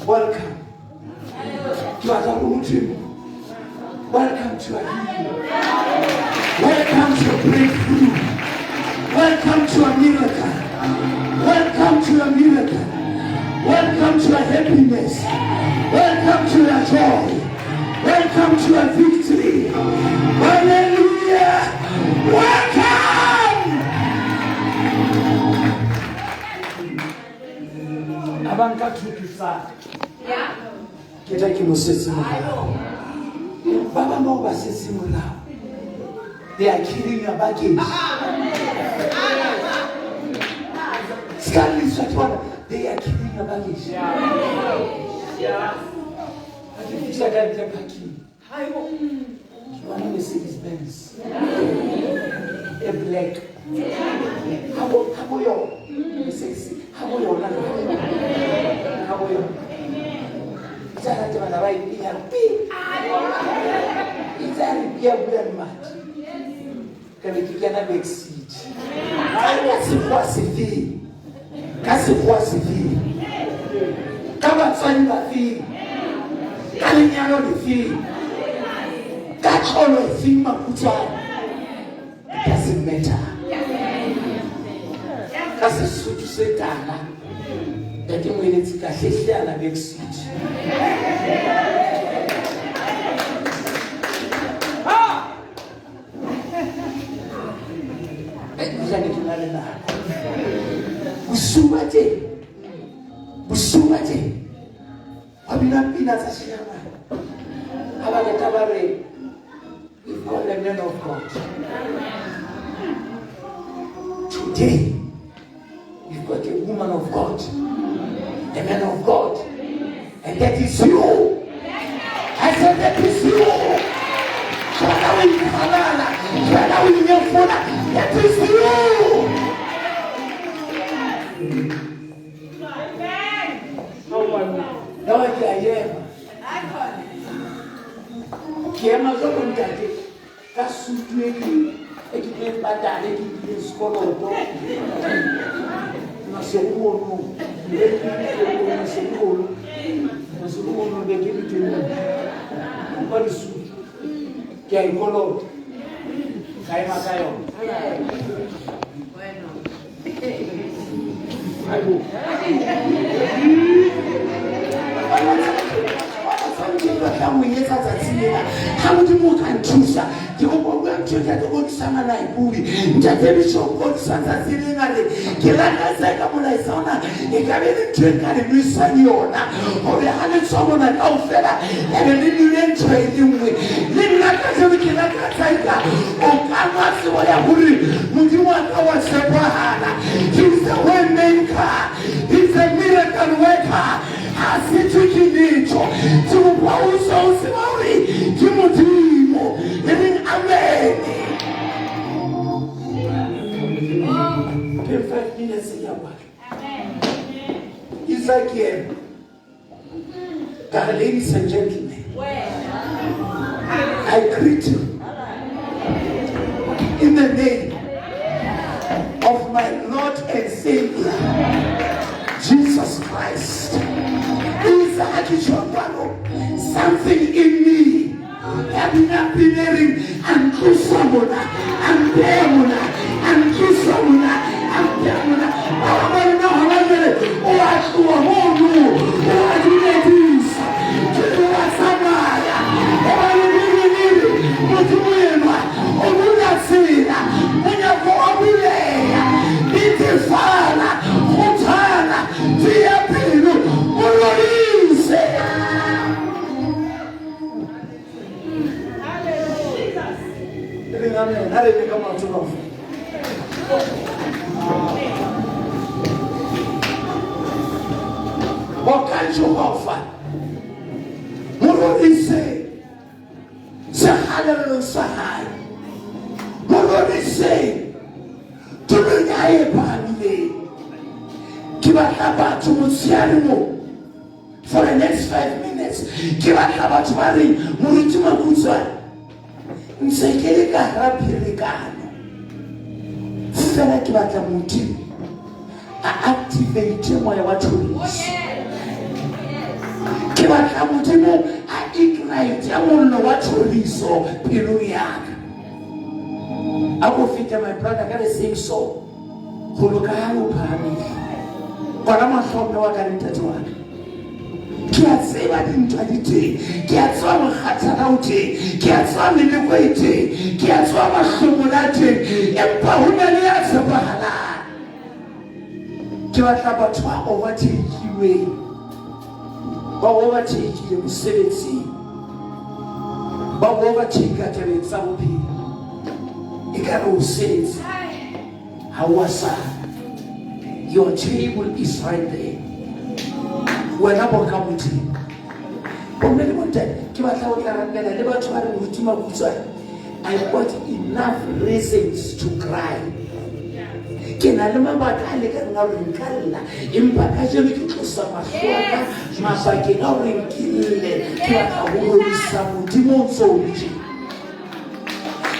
Speaker 1: welcome. Ke batla ho motho e mong. Welcome to a healing. Welcome to a breakthrough. Welcome to a miracle. Welcome to a miracle. Welcome to a happiness. Welcome to a joy. Welcome to a victory. Hallelujah. Welcome. A ba nka thoto tsa ka. Ke tla ke mo setse morao. Ba bang bao ba setse morao. They are killing your baggage. Ska letswa ke bona. They are killing your baggage. Ha ke fihla ka ntle parking. Ke bona Mercedes Benz. E black. Ha bo yona. Mercedes ha bo yona. Ha bo yona. Itse ha rate bana ba e pia pi. Itse ha re pia bula lemati. Ka be ke kena back seat. Ka sekgowa sefeng? Ka sekgowa sefeng? Ka batswadi ba feng? Ka lenyalo lefeng? Ka tlolo efeng makhutshwane? It doesn't matter. Ka Sesotho se tala. Ntate Moeletsi ka hlehleana back seat. Jane ke na le nako. Bosiu ba teng. Bosiu ba teng. Ba bina pina tsa Sejamane. Ha ba qeta ba re we've got the man of God. Today we've got a woman of God. A man of God. And that is you. I said that is you. Wena o ikgalala, wena o inyefola, that is you. Nawa ke a ema. Ke ema jwalo ntate ka sutu e ke e ke tlo e patale ke nkile sekoloto. Masigo mono, masigo mono, masigo mono be ke le teng mona. Nka disutu. Ke a ikolota. Ka ema ka yona. Haibo. Batlang ho etsa tsatsi lena ha modimo o ka nthusa ke kopa o bua ntho e ntate Kodisang a na e bue ntate Bishop Kodisang tsatsi lena re ke lakatsa ka molaetsa ona e ka be le ntho e nka le nwesang yona hore ha le tswa mona kaofela e be le nwele ntho e le nngwe le nna kajeno ke lakatsa eka o ka nwa tsebo ya hore modimo wa ka wa tshepahala. He's the way maker, he's a miracle worker. Ha se thwe ke letho. Ke kopa o tswe o tseba hore ke modimo. E reng amen. Ke 5 minutes ya kwala. Isa ke ema. Ka re, ladies and gentlemen, I greet you in the name of my Lord and Savior, Jesus Christ. Isa ha ke tjho jwalo, something in me ya bina pina e reng, a ntlosa mona, a mpeha mona, a ntlosa mona, a mpeha mona. Ba bang ba lona hona jwale o a tloha mono, o a dumedisa, ke re wa tsamaya. Hobane Bibele e re, Modimo enwa o bula tsela, monyako wa buleha, netefala, kgothala, tiya pelo, mo rorise. E reng amen. Ha re eme ka maoto kaofela. Bokang Jehova. Mo rorise sehalalelong sa hae. Mo roriseng tulong ya hae e phahamileng. Ke batla batho motshehare mo for the next 5 minutes. Ke batla batho ba reng moruti Makutswane ntse ke le ka hara pherekano fela ke batla modimo a activate moya wa thoriso. Ke batla modimo a ignite mollo wa thoriso pelong ya ka. A ko fete my brother ka the same song. Go loka ha o phahamile. Kona mahlo mme wa ka le ntate wa ka. Ke a tseba dintwa di teng, ke a tseba mokgathala o teng, ke a tseba meleko e teng, ke a tseba mahlomola a teng, empa ho na le ya tshepahalang. Ke batla batho ba overtakilweng, ba overtakile mosebetsing, ba overtake tabeng tsa bophelo. Ekare o setse ha o a sala. Your table is right there. Wena boka modimo. Bomme le bontate, ke batla ho tla rapela le batho ba re moruti Makutswane, I got enough reasons to cry. Ke na le mabaka a lekaneng a hore nka lla, empa kajeno ke tlosa mahlo a ka mabakeng a hore ke lle. Ke batla ho rorisa modimo o ntso o le tjena.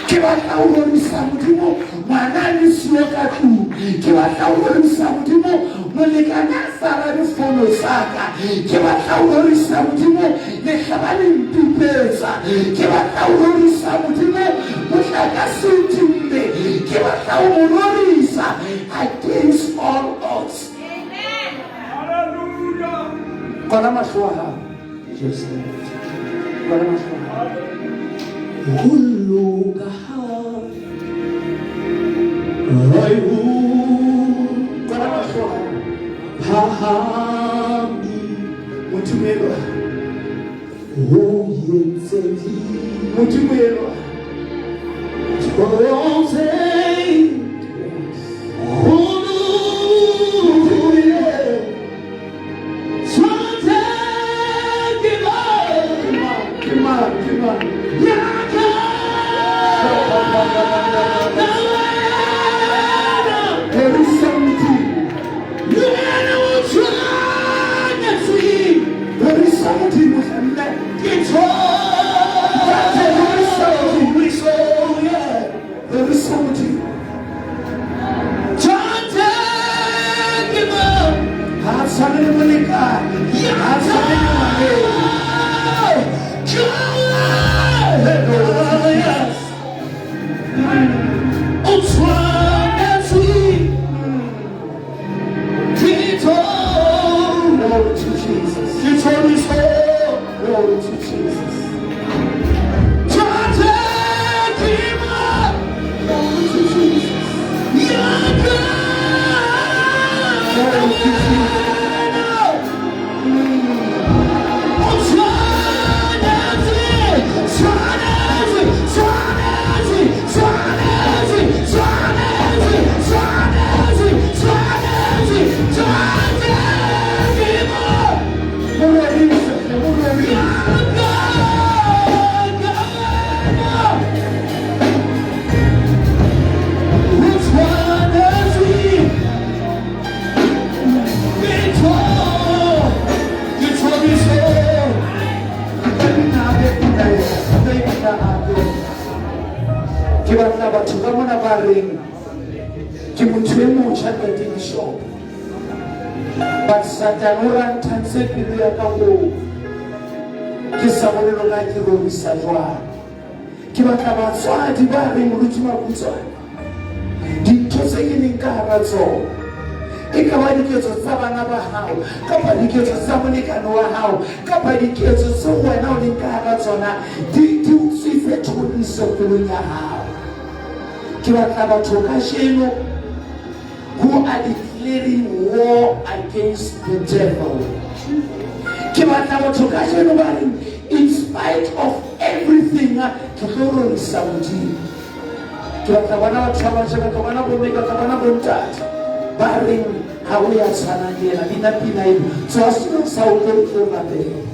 Speaker 1: Ke batla ho rorisa modimo ngwana a le siyo ka tlung. Ke batla ho rorisa modimo molekane a sa arabe fono tsa ka. Ke batla ho rorisa modimo lehlaba le mpipetsa. Ke batla ho rorisa modimo motlakase o timme. Ke batla ho mo rorisa against all. Kwala mahlo a hao. Kwala mahlo a hao.
Speaker 3: Ho loka ha hae ho
Speaker 1: Kwala mahlo a hao.
Speaker 3: phahame
Speaker 1: Modimo elwa.
Speaker 3: ho entse
Speaker 1: Modimo elwa.
Speaker 3: tse kgolo.
Speaker 1: Modimo elwa.
Speaker 3: Tshwanetse ke ba
Speaker 1: Ke mang? Ke mang?
Speaker 3: ya ka ka wena.
Speaker 1: There is something.
Speaker 3: Le wena o tshwanetse.
Speaker 1: There is something mme.
Speaker 3: Ke
Speaker 1: There is something.
Speaker 3: thoriso, yeah.
Speaker 1: There is something.
Speaker 3: Tshwanetse ke ba
Speaker 1: Ha a tshwane le molekane. Ha a tshwane le ngwaneno.
Speaker 3: ka wena, yes. O tshwanetse ke
Speaker 1: Glory to Jesus.
Speaker 3: ke thoriso.
Speaker 1: Glory to Jesus.
Speaker 3: Tshwanetse ke ba
Speaker 1: Glory to Jesus.
Speaker 3: ya ka
Speaker 1: Glory to Jesus.
Speaker 3: wena. O tshwanetse, tshwanetse, tshwanetse, tshwanetse, tshwanetse, tshwanetse, tshwanetse, tshwanetse ke ba
Speaker 1: Mo rorise, mo rorise.
Speaker 3: ya ka ka wena. O tshwanetse ke ke thoriso.
Speaker 1: Ke bina hape pina ena. Ke bina hape. Ke batla batho ba mona ba reng ke motho e motjha ntate bishop but Satane o ranthantse pelo ya ka hoo ke sa bolelo ka ke rorisa jwang. Ke batla batswadi ba reng moruti Mabutswana dintho tse ke leng ka hara tsona e ka ba diketso tsa bana ba hao kapa diketso tsa molekane wa hao kapa diketso tseo wena o leng ka hara tsona di di utswitse thoriso pelong ya hao. Ke batla batho kajeno who are declaring war against the devil. Ke batla batho kajeno ba reng in spite of everything ke tlo rorisa Modimo. Ke batla bona batho ba batjha, ke batla bona bomme, ke batla bona bontate ba reng ha o ya tshwanang le yena. Bina pina eno, tswa setulong sa o tlo tlo rapela.